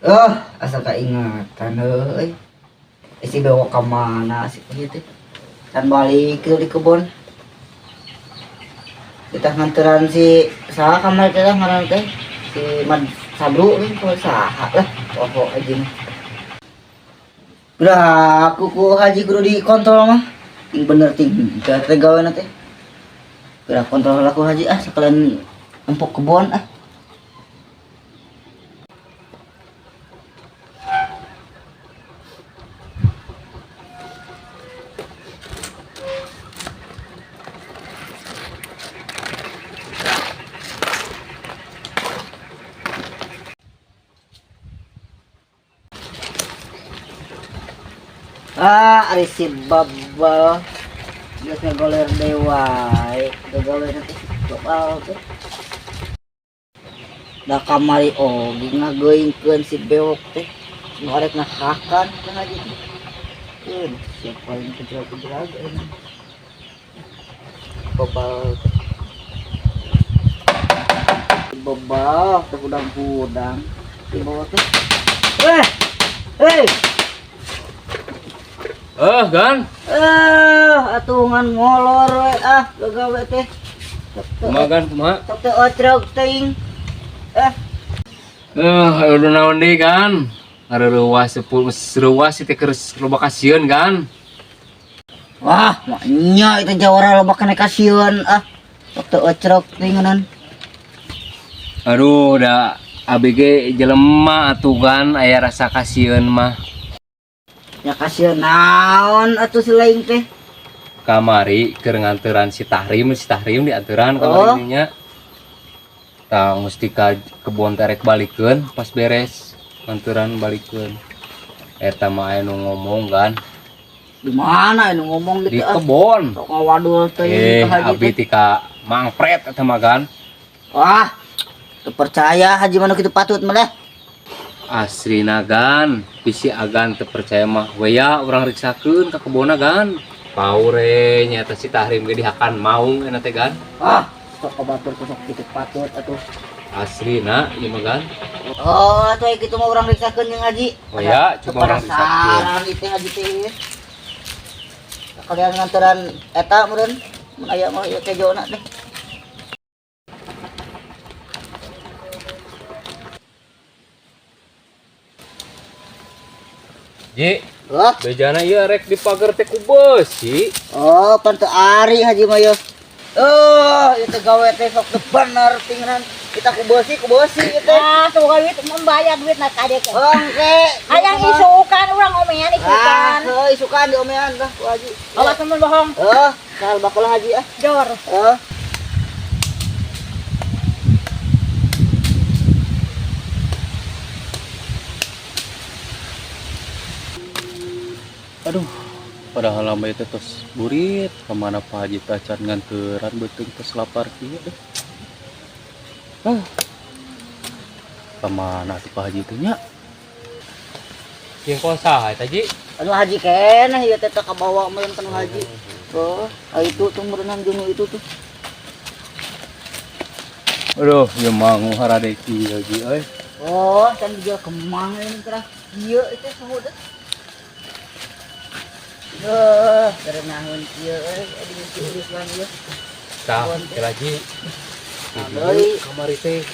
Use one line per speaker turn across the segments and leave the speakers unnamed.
Ah, asa kaingatan euy. Si bewok ka mana sih ieu teh? Can balik ke di kebon. Kita nganteran si saha kamari teh lah ngaran teh? Si Mad Sabru nih kalau saha lah. Pokok aja mah. Udah aku ku haji kudu dikontrol mah. Ting bener ting teh teh gaweuna teh. Udah kontrol aku haji ah sekalian empuk kebon ah. Ah, ari si babal. Geus ngagoler deui wae. Gagawe teh babal teh. Da kamari oge ngageuingkeun si bewok teh. Nu arek ngahakan ka haji teh. Keun, siapa paling kejelag-kejelag emang. Babal teh. Babal teh hudang-hudang. Si bawah teh. Eh! Hei!
Eh, Gan.
Eh, atungan molor we ah gagawe teh.
Kumaha Gan, kumaha?
Sok teu ocrog teuing. Eh,
Eh, ayo naon deui Gan? Ngareurewas sepuluh reuwas teh keur loba kasieun Gan.
Wah, maknya itu jawara loba kena kasieun ah. Sok teu ocrog teuinganan.
Aduh, da ABG jelema atuh Gan aya rasa kasieun mah.
Ya kasieun naon atuh si lain teh.
Kamari keur nganteran si Tahrim dianteran kamari nya. Tah mesti ka kebon terek balikeun pas beres nganteran balikeun. Eta mah aya nu ngomong Gan.
Di mana anu ngomong gitu
Di
ah?
kebon.
Sok ngawadul teuing
Eh,
ka haji
abi
teh.
ti ka Mangpret eta mah Gan.
Wah, teu percaya haji mana kitu patut mah dah.
Asrina Gan, bisi agan teu percaya mah weya urang riksakeun ka kebonna Gan. Paure nya eta si Tahrim ge dihakan maung eta teh Gan.
Ah, sok ka batur ku sok kitu patut atuh.
Asrina ieu mah Gan.
Oh, atuh kitu mah urang riksakeun jeung haji.
Oh ya, coba urang riksakeun.
Penasaran itu haji teh. Kalian nganteran eta meureun mun aya mah ieu kejona deh.
Ji,
Wah,
bejana ieu rek dipager teh ku beusi.
oh pan teu ari haji mah ieu. Oh, ieu teh gawe teh sok teu bener tingran. Kita ku beusi ieu teh.
Ah, suka duit membayar duit nak kadek.
Oh, engke.
Hayang isukan urang omean isukan.
Ah, heuh isukan diomean lah ku haji.
Awas mun bohong.
Heuh, sahal bakal haji ah.
Jor.
Heuh.
Aduh, padahal lama itu tos burit kemana Pak Haji tacan nganteran beuteung tos lapar kieu deh. Ah, kemana tuh Pak Haji teh nya?
Jeung kos saha eta Ji?
Anu haji keneh ieu teh teu kabawa meureun kanu haji. Oh, ah, itu tuh meureunnan jeung itu tuh.
Aduh, ieu mah nguharade kieu Ji euy.
Oh, kan dia kemang ini kerah. Ieu itu suhu deh. Duh, kerenahun kieu euy, di urusan ieu.
Tah, kira Ji.
Deui.
Kamari teh.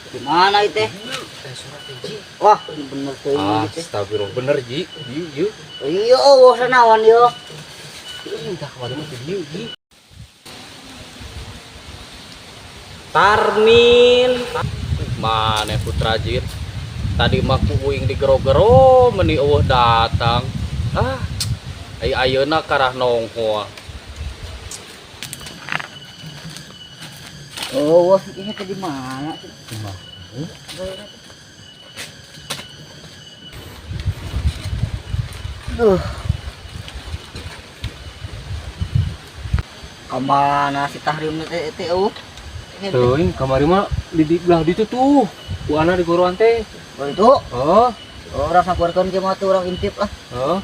Di mana itu?
Eh, surat teh Ji.
Wah, ini bener teh ini teh.
Astagfirullah, bener Ji. Ieu ieu.
Iya, oh, sanawan ieu.
Tah kamari mah teh ieu Ji.
Tarmin. Mana Putra Jir? Tadi mah ku uing digero-gero meni eueuh datang. Ah, ai ayeuna karah nongol.
Oh, wah, ini teh di mana sih?
Di mana?
Duh. Kamana si Tahrim teh teh eueuh? Ini teh.
Teuing kamari mah di belah ditu tuh. Ku ana di goroan teh.
Oh itu,
Oh,
orang sakuarkeun ke mah tuh orang intip lah.
oh.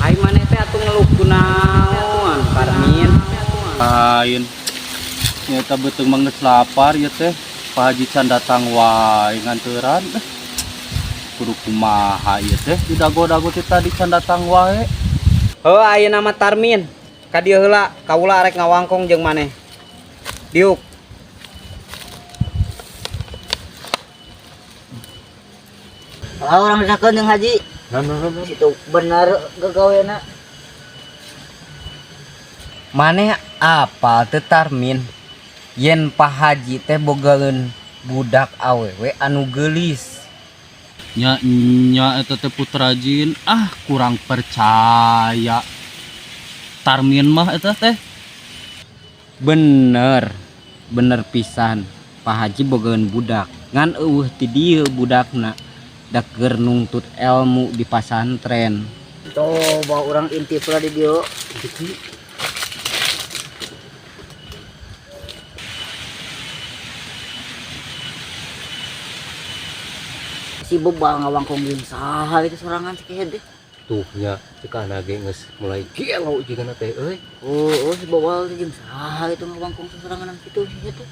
Ai maneh teh atuh ngeluh kunaon, Parmin?
Lain. Nyata beuteung mah geus lapar ieu teh. Pak Haji can datang wae nganteran. Kudu kumaha ieu teh didago-dago teh tadi can datang wae.
Heuh ayeuna mah Tarmin. Ka dieu heula, kaula arek ngawangkong jeung maneh. Diuk.
Ah, orang misalkan jeung haji.
Nah, nah, nah, nah.
Situ bener gagawena.
Maneh apal teu Tarmin? Yen Pak Haji teh bogaeun budak awewe anu geulis.
Nya nya eta teh Putra Jin ah kurang percaya. Tarmin mah eta teh.
Bener. Bener pisan. Pak Haji bogaeun budak. Ngan eueuh ti dieu budakna. Da keur nungtut ilmu di pasantren.
Tuh, bawa orang intip lah di dieu. Si bebal ngawangkong jeung saha itu sorangan si kehed teh.
Tuh nya cek ana ge geus mulai gelo jigana teh euy.
Oh, oh si bebal teh jeung saha itu ngawangkong sorangan kitu si kehed teh.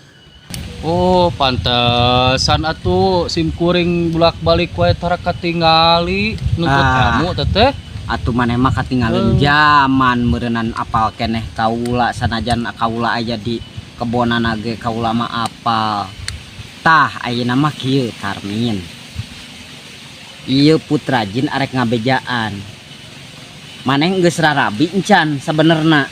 Oh, pantesan atuh sim kuring bolak-balik wae tara katingali nuntut
Ah.
ilmu teh teh.
Atuh maneh mah katinggalin zaman meureunnan apal keneh kaula sanajan kaula aya di kebonana ge kaula mah apal. Tah ayeuna mah kieu Tarmin. Ieu Putra Jin arek ngabejaan. Maneh geus rarabi encan sabenerna.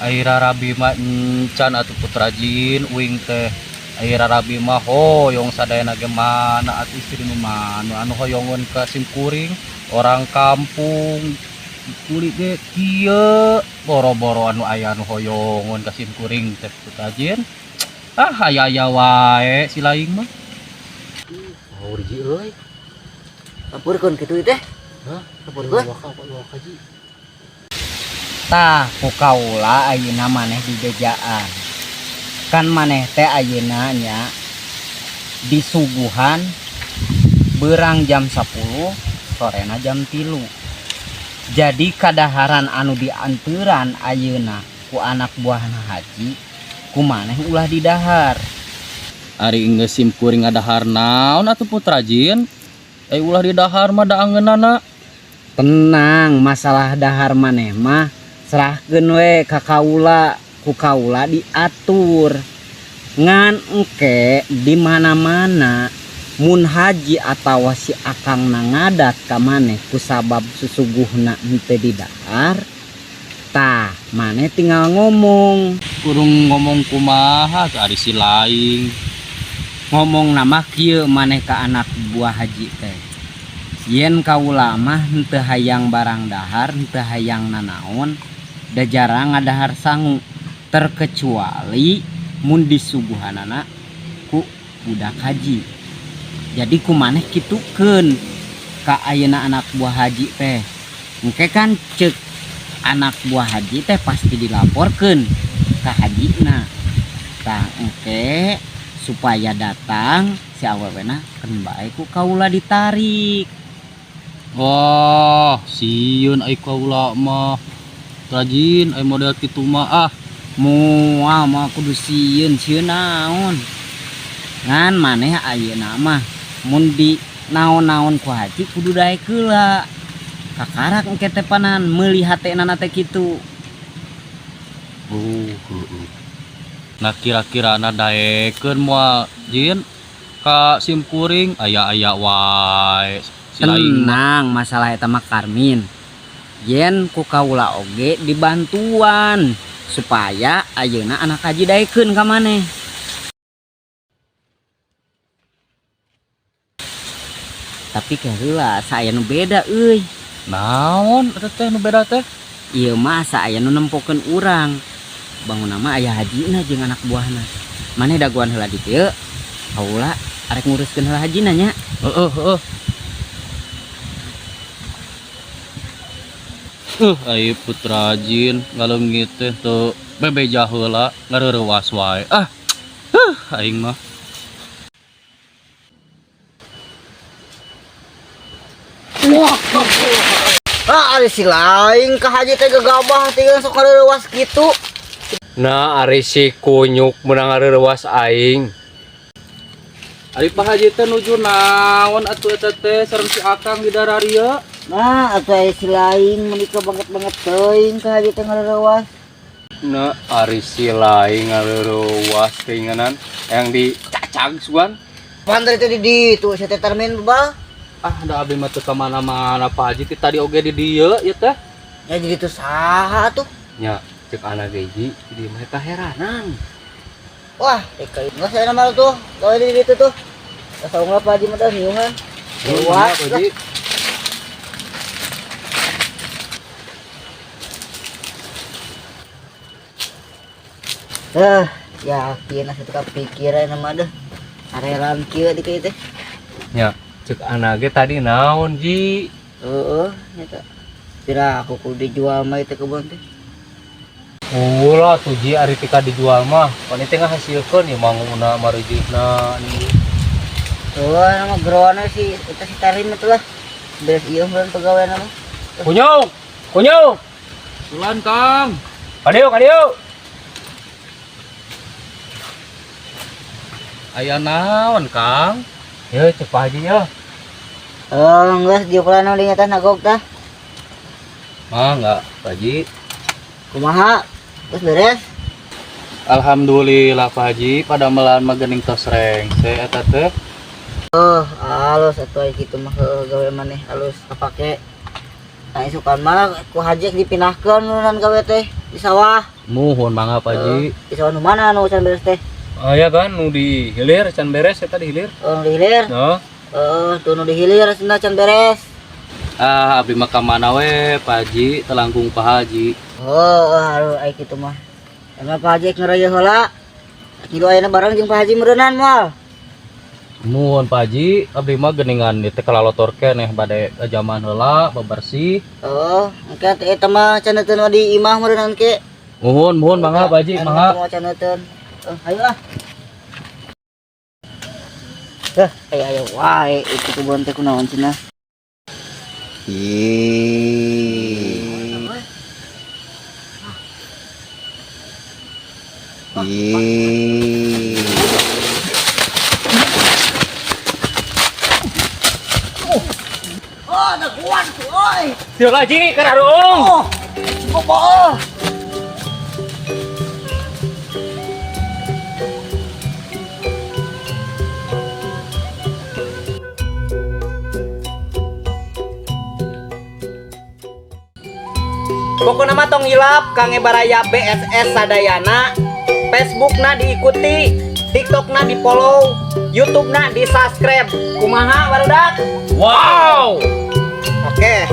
Ai rarabi mah encan atuh Putra Jin uing teh. Ai rarabi mah hoyong sadayana ge mana atuh istri nu mana anu hoyongeun ka sim kuring orang kampung kulit ge kieu boro-boro anu aya anu hoyongeun ka sim kuring teh Putra Jin. Ah aya-aya wae si laing mah.
Oh, ji euy.
Laporkeun kitu teh.
Hah?
Laporkeun.
Waka waka ji.
Tah ku kaula ayeuna maneh dibejaan. Kan maneh teh ayeuna nya disuguhan berang jam 10 sorena jam 3. Jadi kadaharan anu dianturan ayeuna ku anak buahna haji ku maneh ulah didahar.
Ari geus sim kuring ngadahar naon atuh Putra Jin? Ulah didahar mah da angeunana.
Tenang, masalah dahar maneh mah serahkeun we ka kaula, ku kaula diatur. Ngan engke di mana-mana mun haji atawa si akangna ngadat ka maneh kusabab susuguhna henteu didahar, tah maneh tinggal ngomong.
Kudu ngomong kumaha tuh ari si laing.
Ngomong nama kieu maneh ka anak buah haji teh. Yen kaula mah henteu hayang barang dahar, henteu hayang nanaon, da jarang ngadahar sangu, terkecuali mun disuguhanana ku budak haji. Jadi ku maneh kitukeun ka ayeuna anak buah haji teh. Engke kan ceuk anak buah haji teh pasti dilaporkeun ka hajina. Tah engke supaya datang si awewena keun bae ku kaula ditarik.
Wah, sieun ai kaula mah. Rajin ai model kitu mah ah.
Moal mah kudu sieun, sieun naon. Ngan maneh ayeuna mah mun di naon-naon ku haji kudu daek heula. Kakarak engke teh panan meuli hatena teh kitu.
Oh, heueuh. Nah kira-kira na daekeun moal Jin ka sim kuring aya-aya wae. Si laing mah.
Tenang masalah eta mah Karmin. Yen ku kaula oge dibantuan supaya ayeuna anak haji daekeun ka maneh. Tapi keheula asa aya nu beda euy.
Naon eta teh nu beda teh?
Ieu mah asa aya nu nempokeun urang. Bangunna mah aya hajina jeung anak buahna. Maneh dagoan heula di dieu. Kaula arek nguruskeun heula hajina nya.
Heeh, heeh. Ai Putra Jin ngaleungit teh teu bebeja heula ngareurewas wae. Ah. Aing mah.
Wah. Ah, ari si lain ka haji teh gegabah teh sok ngareurewas kitu.
Nah, ari si kunyuk meunang ngareurewas aing.
Ari Pak Haji teh nuju naon atuh eta teh sareng si Akang di dararieu?
Nah, atuh aya si lain meuni banget-banget teuing ka haji teh ngareurewas.
Nah, ari si lain ngareurewas keinginan yang dicacag sugan.
Pan tadi teh di ditu si teh termin bebal.
Ah, da abi mah teu ka mana-mana Pak Haji ti tadi oge di dieu ieu teh.
Ya jadi itu saha tuh.
Nya, cek anak ge di mah heranan.
Wah, geus aya nama tuh. Gawe di ditu tuh. Asa unggah Pak Haji mah teh miungan. Lewat
Pak Haji.
Yakin asa teu kapikiran nama deh. Areran kieu di kieu teh.
Nya, cek anak ge tadi naon ji?
Heeh, nya teh. Pira aku kudu dijual mah itu kebun teh.
Ulah tuh ji ari tika dijual mah, pan teh ngahasilkeun ieu manguna marujihna nih.
Tuh, nama geroana si eta si Tarim itu lah. Beres ieu meureun pegawai nama.
Kunyuk, kunyuk.
Ulan Kang.
Kadieu, kadieu.
Aya naon Kang?
Ya cek Pak Haji ya.
Oh, geus diukuran naon dinya teh nagog tah.
Mah enggak, Pak Haji.
Kumaha? Geus beres?
Alhamdulillah Pak Haji, padamelan mah geuning tos rengse eta teh.
Oh, halus atuh aya kitu mah heueuh gawe maneh halus kapake. Nah, isukan mah ku haji dipindahkeun nunan gawe teh di sawah.
Muhun mangga Pak Haji.
Di sawah nu mana nu can beres teh?
Aya kan nu di hilir can beres eta di hilir.
Oh, nu di hilir.
Nah,
Heeh, tuh nu di hilir cenah can beres.
Ah, abdi mah ka mana we Pak Haji, telangkung Pak Haji.
Oh, aduh aya kitu mah. Emang Pak Haji ngeraya heula. Kilu ayeuna bareng jeung Pak Haji meureunnan moal.
Muhun Pak Haji, abdi mah geuningan di teh kalalotor keneh bade jaman heula bebersih.
Oh, engke teh eta mah can teu di imah meureunnan ke.
Muhun, muhun mangga Pak Haji, mangga.
Mau can teu. Ayo ah. Ayo ayo wae itu kebun teh kunaon cenah. Oh, ada kuat tuh, oi.
Teu lagi keur aruung.
Oh, bobo.
Pokokna mah tong hilap Kang Baraya BSS Sadayana. Facebookna diikuti, TikTokna di follow, YouTubena di subscribe. Kumaha barudak?
Wow.
Oke.